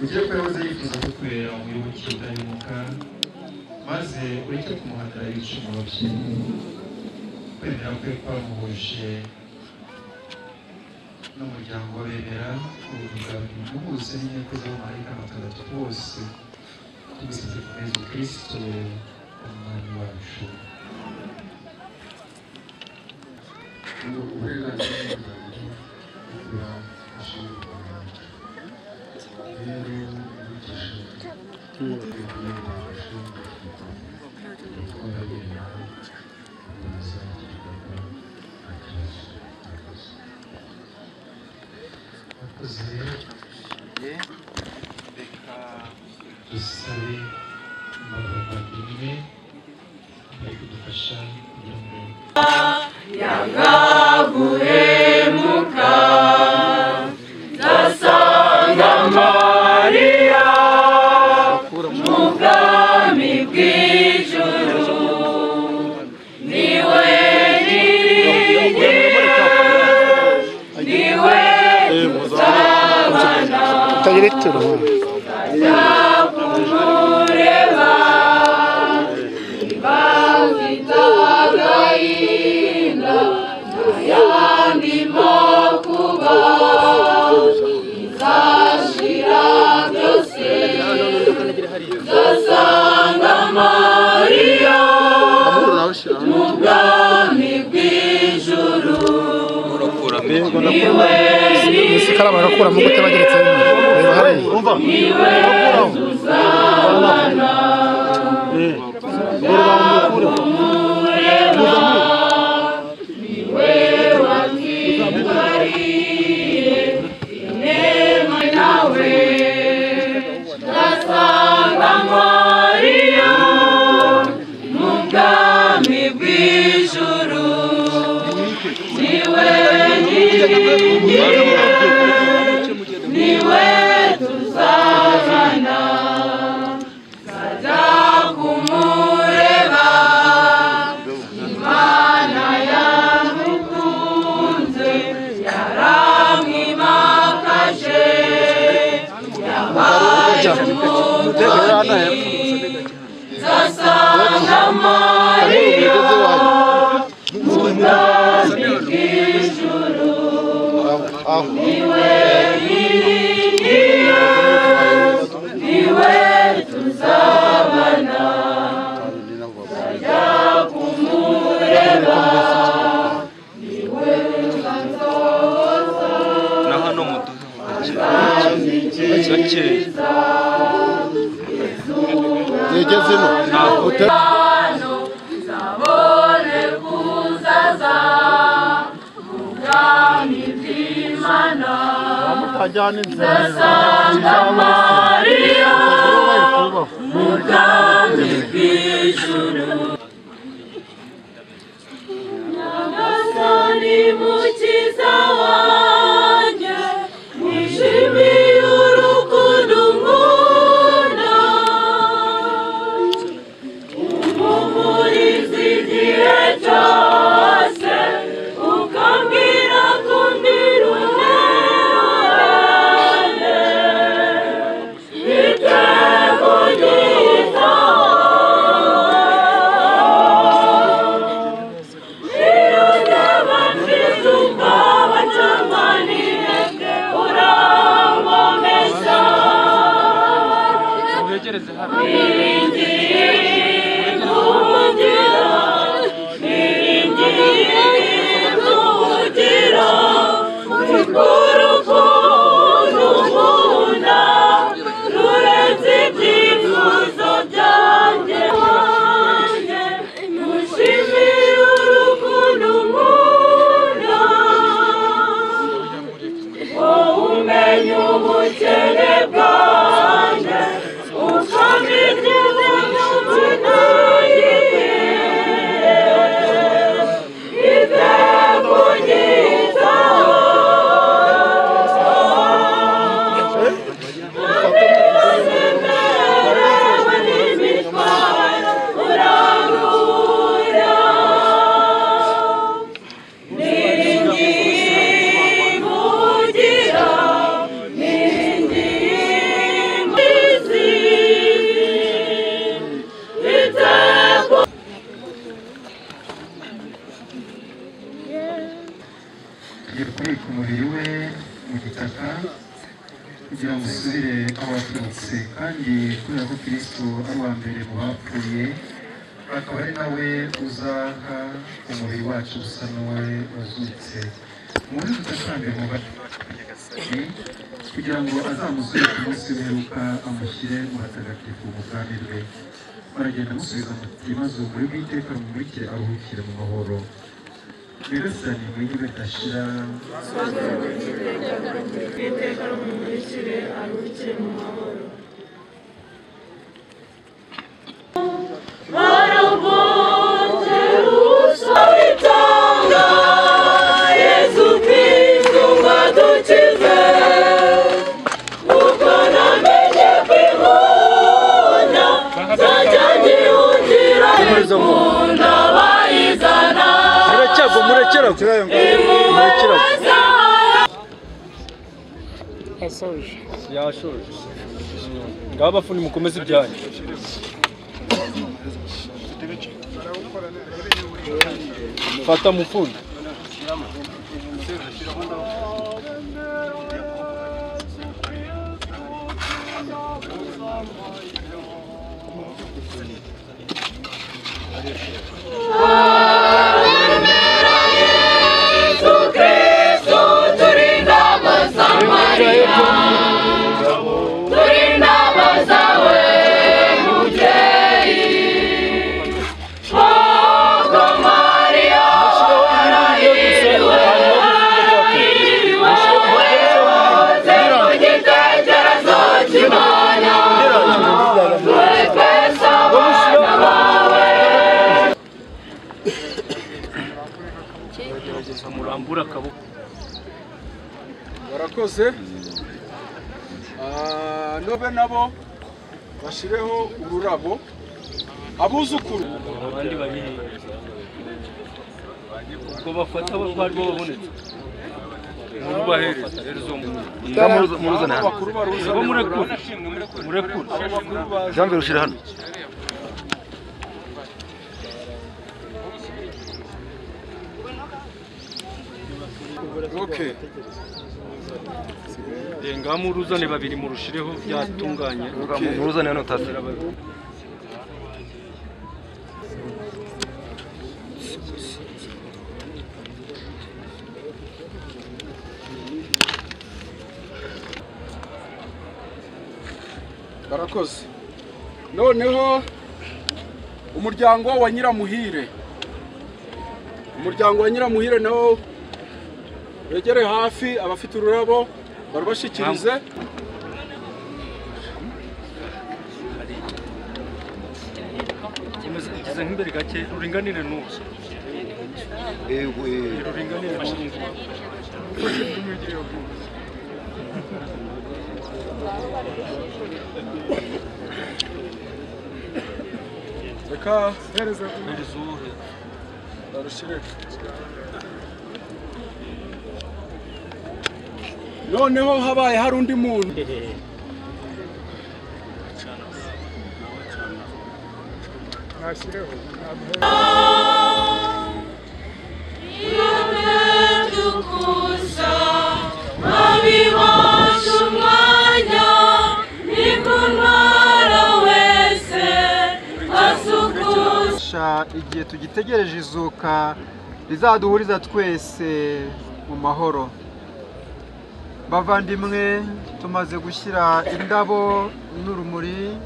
ugire ko yahoze yifuza kukubera umuyoboke udahemuka, maze ureke kumuhatira ibicumuro bye. Kwemera kwe kwamuhuje n'umuryango w'abemera, ubuntu bwawe bumuhuze n'inteko z'abamarayika batagatifu bose, tugusabye ku Yezu Kristo umwami wacu. Uburenganzira bw'umuryango bwo gushyingurwa. Rero nkurikije amategeko y'ubufasha twarabereye gukomeza iki gikorwa nta kibazo. Murakoze. Murakoze rero, turagushimiye. Reka dusabe abavandimwe bari kudufasha kugira ngo yanga guhemuka, nzasanga Mariya mu bwami bw'ijuru, niwe niringiye, niwe tuzabana, nzajya kumureba bafite agahinda n'ayandi makuba, bizashira byose, nzasanga Mariya mu bwami bw'ijuru, niwe niwe tuzabana, kumureba niwe watwitwariye inema nawe, nzasanga Mariya mu bwami bw'ijuru, niwe niringiye, niwe tuzabana, nzajya kumureba, Imana yamukunze yaramwimakaje, yabaye umutoni, nzasanga Mariya mu bwami bw'ijuru, niwe niringiye, niwe tuzabana, nzajya kumureba, niwe uzansohoza, na hano muduhe gake Yegeze ino. Hano nzabone kuzaza mu bwami bw'Imana, nzasanga Mariya mu bwami bw'ijuru. Nyagasani mukiza wanjye, nishimiye urukundo unkunda, umpumuriza igihe cyose, ukambwira ko ndi runene, itego ryitaho. Iyo ndeba mfite ubwoba cyangwa nihebwe, urankomeza. Niringiye kugira, niringiye kugira, urukundo unkunda rurenze ibyifuzo byanjye. Mushimire urukundo. Kugira ngo usubire aho waturutse, kandi kubera ko Kristo ari uwa mbere mu bapfuye, akaba ari nawe uzaha umubiri wacu usa n'uwe wazutse. Muze dutakambire umuvandimwe wacu Nyagasani, kugira ngo azamuzure ku munsi w'imperuka, amushyire mu batagatifu mu bwami bwe. Muragenda musubiza muti: maze urumuri rw'iteka rumumurikire, aruhukire mu mahoro. Nyagasani mwihe bidashira. Iteka rumumurikire, aruhukire mu mahoro. Yesu Kristo wadukize, uko namenye kwihunda nzajya ngihungira ikunda bayizana. Murekerago, murekerago, murekerago. Yasoje. Yashoje. Ngaho abafundi mukomeze ibyanyu. Fata mufundi. Yesu Kristo turinda abasamariya, turinda abazawe mubyeyi. Koko Mariya arahiriwe, arahiriwe woze mu gitekerezo cy'Imana, twe twese abana bawe. Murambura akaboko. Barakoze. Nobe nabo bashireho ururabo, abuzukuru abandi bari ubwo bafata bari babonetse murubahereza herezo muruzana bakuru baruza murekure murekure. Jean ushira hano. Okay. Ngaho muruzane babiri murushireho byatunganye. Muruzane hano tasi. Barakoze. Noneho umuryango wa Nyiramuhire, umuryango wa Nyiramuhire nawo wegere hafi, abafite ururabo barubashikirize. Kize nk'imbere gake ruringanire n'ubu. Ruringanire n'ubu. Reka hereza barushire. Noneho habaye hari undi muntu. Igihe tugitegereje izuka rizaduhuriza twese mu mahoro. Bavandimwe, tumaze gushyira indabo n'urumuri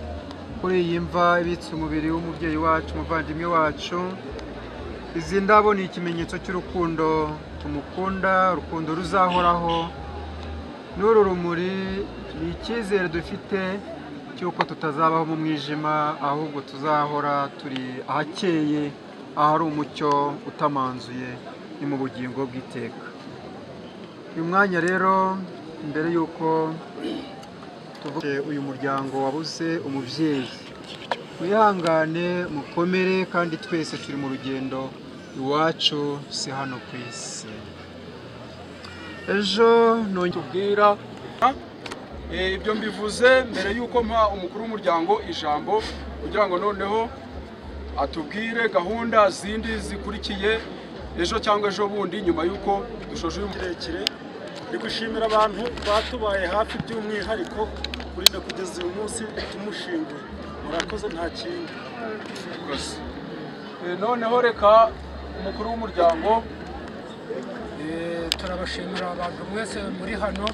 kuri iyi mva ibitse umubiri w'umubyeyi wacu, umuvandimwe wacu. Izi ndabo ni ikimenyetso cy'urukundo tumukunda, urukundo ruzahoraho. N'uru rumuri ni icyizere dufite cy'uko tutazabaho mu mwijima, ahubwo tuzahora turi ahakeye, ahari umucyo utamanzuye, ni mu bugingo bw'iteka. Uyu mwanya rero, mbere y'uko tuvuge uyu muryango wabuze umubyeyi, mwihangane, mukomere, kandi twese turi mu rugendo, iwacu si hano ku isi. Ejo tubwira ibyo mbivuze mbere y'uko mpa umukuru w'umuryango ijambo, kugira ngo noneho atubwire gahunda zindi zikurikiye ejo cyangwa ejo bundi nyuma y'uko dushoje uyu kirekire. Ndi gushimira abantu batubaye hafi by'umwihariko kurinda kugeza uyu munsi tumushinguye. Murakoze, nta kindi. Noneho reka umukuru w'umuryango. Turabashimira abantu mwese muri hano,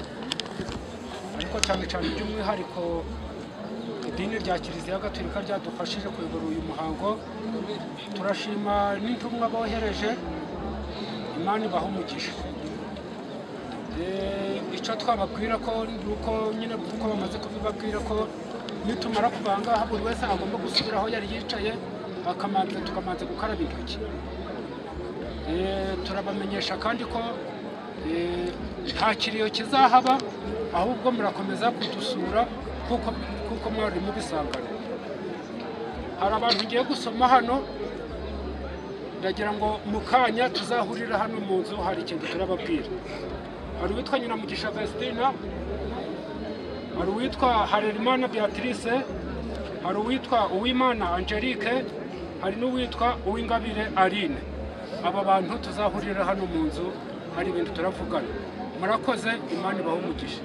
ariko cyane cyane by'umwihariko idini rya Kiliziya Gatolika ryadufashije kuyobora uyu muhango. Turashima n'intumwa bohereje, Imana ibaha umugisha. Icyo twababwira ko nuko nyine kuko bamaze kubibabwira ko nitumara kubanga buri wese agomba gusubira aho yari yicaye, akamanza tukamanza gukaraba intoki. Turabamenyesha kandi ko nta kiriyo kizahaba, ahubwo murakomeza kudusura kuko mwari mubisangana. Hari abantu ngiye gusoma hano, ndagira ngo mu kanya tuzahurira hano mu nzu, hari ikintu turababwira. Hari uwitwa Nyiramugisha Vestina, hari uwitwa Harerimana Beatrice, hari uwitwa Uwimana Angelique, hari n'uwitwa Uwingabire Aline. Aba bantu tuzahurira hano mu nzu, hari ibintu turavugana. Murakoze, Imana ibahe umugisha.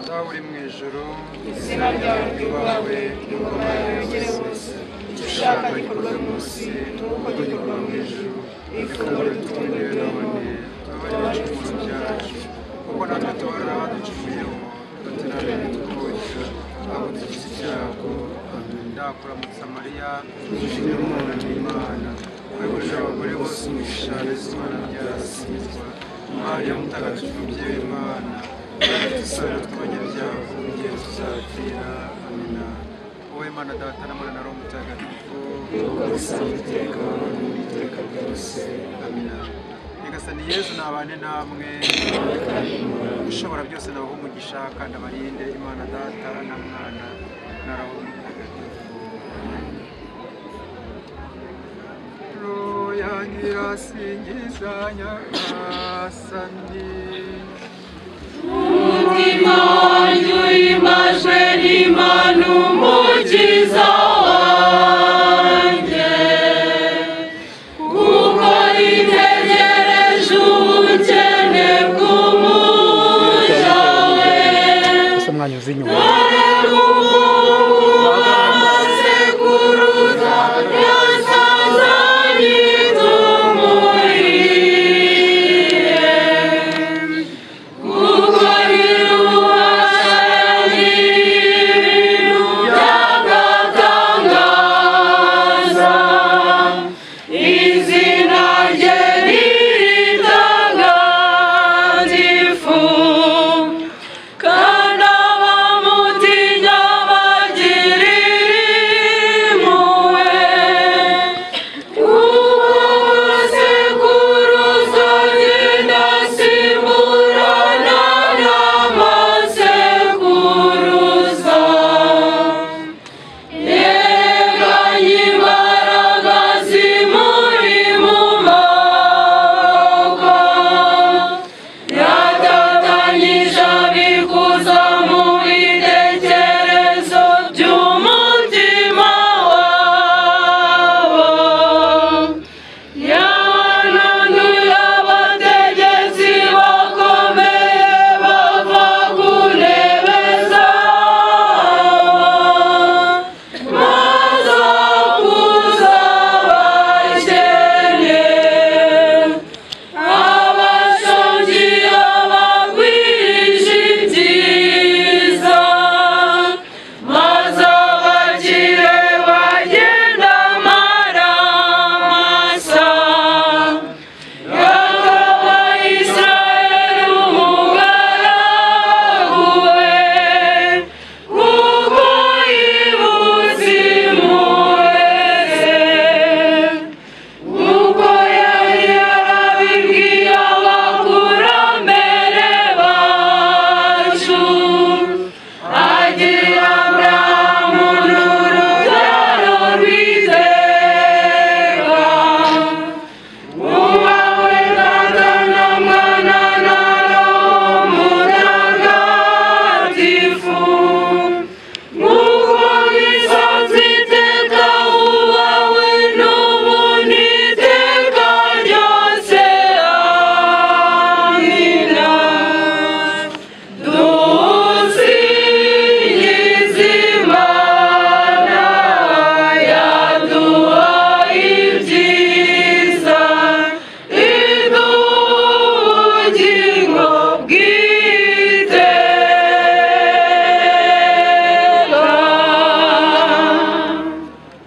Dawe uri mu ijuru, izina ryawe ryubahwe, ingoma yawe yogere hose, icyo ushaka gikorwe munsi nk'uko gikorwa mu ijuru. Ifunguro ridutungire none, tubabarire ibicumuro byacu kuko natwe tubarira abaducumuyeho, tutirane ntitwoshye ahubwo dukize icyago. Ndakuramutsa Mariya, wuje Imana n'Imana, wahebuje abagore bose umugisha, ndetse Imana byarasingizwa. Mariya mutagatifu mubyeyi w'Imana, dusabira tw'abanyabyaha igihe tuzapfira. Amina. Wowe Imana Data na Mwana na Roho Mutagatifu, nk'uko bisanzwe iteka n'iteka ryose. Amina. Nyagasani Yezu nabane namwe, ushobora byose nabahe umugisha kandi abarinde, Imana Data na Mwana na Roho Mutagatifu. Roho yanjye irasingiza Nyagasani, umutima wanjye uhimbajwe n'Imana umukiza wanjye, kuko yitegereje ubukene bw'umuja we.